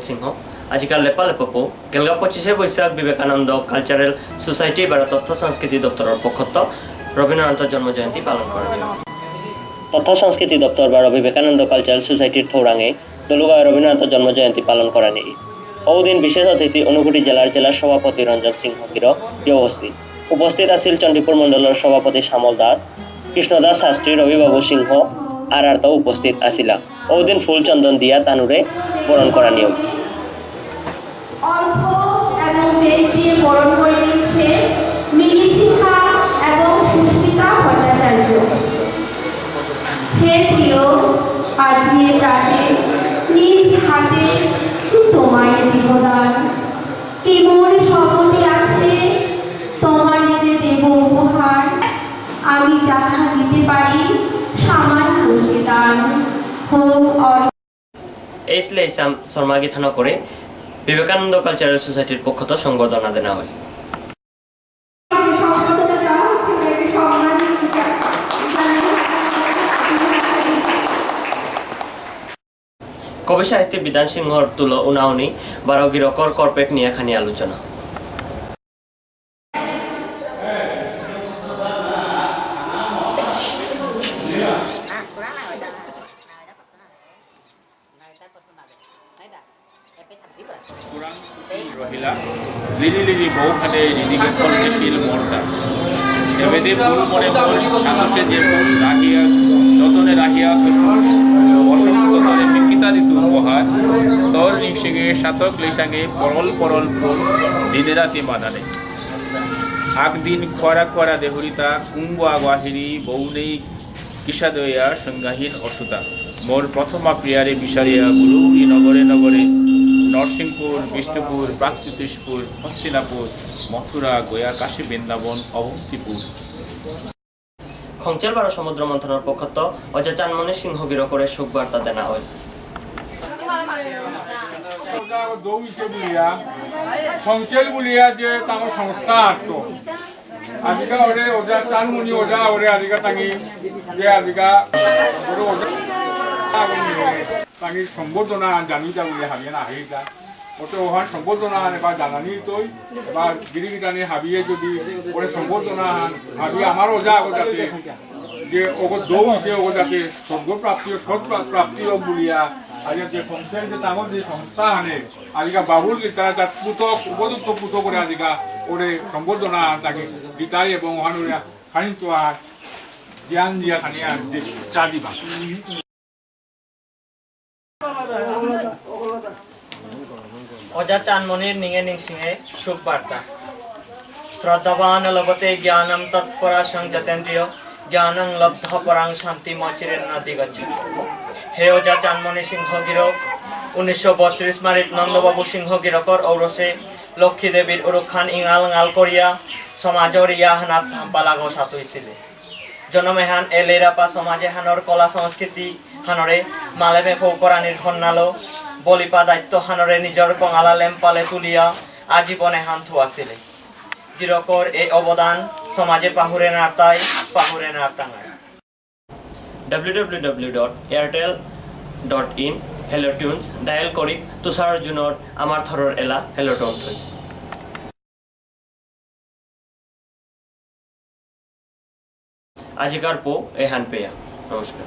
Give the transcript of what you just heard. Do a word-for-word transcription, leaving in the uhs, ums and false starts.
সিংহ। আজিকার লেপা লেপা পৌ, গেলগা পঁচিশে বৈশাখ বিবেকানন্দ কালচারাল সোসাইটি বারো তথ্য সংস্কৃতি দপ্তরর পক্ষত রবীন্দ্রনাথর জন্ম জয়ন্তী পালন করা হয়। তথ্য সংস্কৃতি দপ্তর বারো বিবেকানন্দ কালচারাল সোসাইটির থৌরাঙে দুলুগাঁও রবীন্দ্রনাথর জন্ম জয়ন্তী পালন করা নেই। ঔদিন বিশেষ অতিথি ঊনকোটি জেলার জেলা সভাপতি রঞ্জন সিংহ গিরক উপস্থিত। উপস্থিত আছিল চণ্ডীপুর মণ্ডলর সভাপতি শ্যামল দাস, কৃষ্ণদাস শাস্ত্রী, রবিবাবু সিংহ আর আর তো উপস্থিত আছিলা। ঔদিন ফুল চন্দন দিয়া তানুরে বরণ করা নিয়ম। অর্ঘ্য এবং বেশ দিয়ে বরণ করে নিচ্ছে মিলি সিনহা এবং সুস্মিতা ভট্টাচার্য। হে প্রিয়, আজি এ প্রাতে নিজ হাতে তোমায় দিব দান। কি মোর সম্মতি আছে, তোমারে যে দেব উপহার, আমি যাহা দিতে পারি সামান্য সে দান। হোক অর্ঘ্য। এইচ লেইসাম শর্মা গিথানকরে বিবেকানন্দ কালচারাল সোসাইটির পক্ষত সংবর্ধনা দেনা হয়। কবি সাহিত্যিক বিধান সিংহর তুলো উনাউনি বারো গিরকর করপেক নিয়ে খানি আলোচনা। কুরাং রহিলা, লিলি লিলি বৌখানে রিদিকে ফল দিছিল মর্দা। এবেদে ফুল মনে মন সাতসে যে ফুল রাখিয়া, যতনে রাখিয়া থসু। বসন্ত তরে বিকিতা ঋতু উপহার, তোর নিংসিঙে সাতক লেসাঙে পরল পরল ফুল, দিনে রাতি মাদানে। আকদিন খুয়ারা খুয়ারা দেহুরিতা, কুম্ভ আগ আহিরি, বৌ নেই কিসাদয়া সংজ্ঞাহীন অসুতা। মোর প্রথমা প্রিয়ারে বিচারিয়া গুরুরি নগরে নগরে, নরসিংপুর, বিষ্ণুপুর, প্রাগজ্যোতিষপুর, হস্তিনাপুর, মথুরা, গয়া, কাশী, বৃন্দাবন, অবন্তিপুর। খংচেল বারো সমুদ্র মন্থনর পক্ষত অজা চানমণি সিংহ গিরকরে শোক বার্তা দেনা অইল। দৌ ইসে বুলিয়া, খংচেল বুলিয়া যে তাঙর সংস্থা আটতো। আজিকা ওরে ওজা চানমণি ওজা ওরে আজিকা তাঙি যে আজিকা ওরে ওজা তাঙি সম্বর্ধনা জানিতা বুলে হাবিয়ে না হাইতা। ওতে ওহান সম্বর্ধনা এবার জানানি তৈ এবার গিরি গিথানি হাবিয়ে যদি ওরে সম্বর্ধনা হান হাবিয়ে আমার ওজা আগো যাতে যে ওগো দৌ ইসে ওগো যাতে স্বর্গ প্রাপ্তি ও সৎ প্রা-, প্রাপ্তি ও বুলিয়া আজ যে খংচেল যে তাঙর যে সংস্থা হানে আজিকা বাবুল গিরি তারা তার পুতক, উপযুক্ত পুতক করে আজিকা ওরে সম্বর্ধনা তাকে দিতাই এবং ওহান ওরে খানিক তো আর জ্ঞান দিয়া খানি আর দি-, চা দিবা। ওজা চানমণির নিঙে নিংসিঙে শোক বার্তা। শ্রদ্ধাবান লভতে জ্ঞানম তৎপরঃ সং জিতেন্দ্রিয়ঃ, জ্ঞানং লব্ধ্বা পরাং শান্তিমচিরেণ অধিগচ্ছতি। হে ওজা চানমণি সিংহ গিরক, উনিশশো বত্রিশ মারিত নন্দবাবু সিংহ গিরকর ঔরসে লক্ষ্মী দেবীর উরুখান ইঙাল ঙাল করিয়া সমাজর ইয়াহানাত ধাম্পালাগো সাতুইছিলে। জনমেহান এ লেরাপা সমাজে হানর কলা সংস্কৃতি হানরে মালেমে ফৌকরানির হন্নালো বলিপা দায়িত্ব হানরে নিজর কঙালা লেম্পালে তুলিয়া আজীবনে হান থুয়াছিলে। গিরকর এই অবদান সমাজে পাহুরে নার্তাই, পাহুরে নার্তাঙাই। W W W dot Airtel dot in Hello Tunes dial করিক তুষার জুনর আমার থরর এলা Hello Tune থই। আজিকার পৌ এহান পেয়া। নমস্কার।